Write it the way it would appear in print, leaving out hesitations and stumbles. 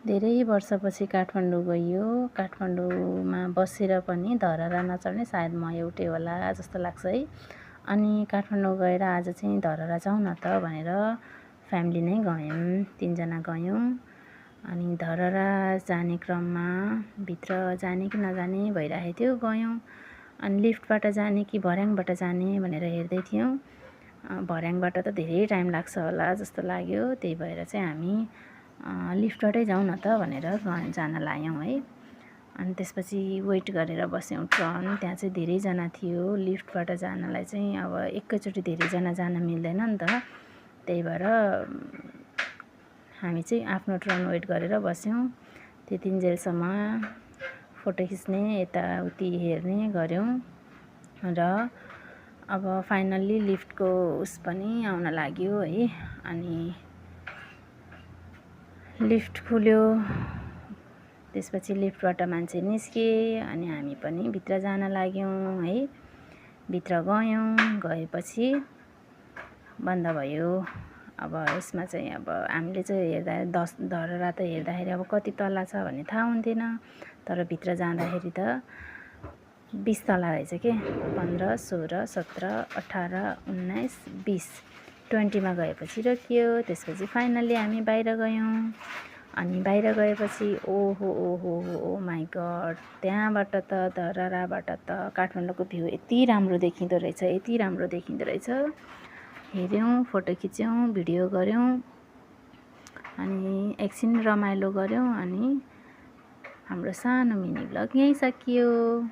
धेरै वर्षपछि काठमाडौँ गइयो। काठमाडौँमा बसेर पनि धरहरा नचढ्ने सायद म एउटै होला जस्तो लाग्छ है। अनि काठमाडौँ गएर आज चाहिँ धरहरा जाउँ न त भनेर फ्यामिली नै गयौँ, 3 जना गयौँ। अनि धरहरा जाने क्रममा भित्र जाने कि नजाने भइरहेको थियो, गयौँ। अनि लिफ्टबाट जाने कि भर्याङबाट जाने भनेर हेर्दै थियौँ। भर्याङबाट त धेरै टाइम लाग्छ होला जस्तो लाग्यो, त्यही भएर चाहिँ हामी लिफ्टबाटै जाउँ न त भनेर जान लाग्यौँ है। अनि त्यसपछि वेट गरेर बस्यौँ ट्रन, त्यहाँ चाहिँ धेरैजना थियो। लिफ्टबाट जानलाई चाहिँ अब एकैचोटि धेरैजना जान मिल्दैन नि त, त्यही भएर हामी चाहिँ आफ्नो ट्रन वेट गरेर बस्यौँ। त्यतिन्जेलसम्म फोटो खिच्ने यताउति हेर्ने गऱ्यौँ र अब फाइनल्ली लिफ्टको उस पनि आउन लाग्यो है। अनि लिफ्ट खुल्यो, त्यसपछि लिफ्टबाट मान्छे निस्के अनि हामी पनि भित्र जान लाग्यौँ है। भित्र गएपछि बन्द भयो। अब यसमा चाहिँ अब हामीले चाहिँ हेर्दा धरहरा त हेर्दाखेरि अब कति तला छ भन्ने थाहा हुन्थेन, तर भित्र जाँदाखेरि त 20 तला रहेछ के। 15, 16, 17, 18, 19, 20, 20मा गएपछि रोकियो। त्यसपछि फाइनल्ली हामी बाहिर गयौँ। अनि बाहिर गएपछि ओ माई गड, त्यहाँबाट त धरहराबाट त काठमाडौँको भ्यू यति राम्रो देखिँदो रहेछ, यति राम्रो देखिँदो रहेछ। हेऱ्यौँ, फोटो खिच्यौँ, भिडियो गऱ्यौँ, अनि एकछिन रमाइलो गऱ्यौँ। अनि हाम्रो सानो मिनी भ्लग यहीँ सकियो।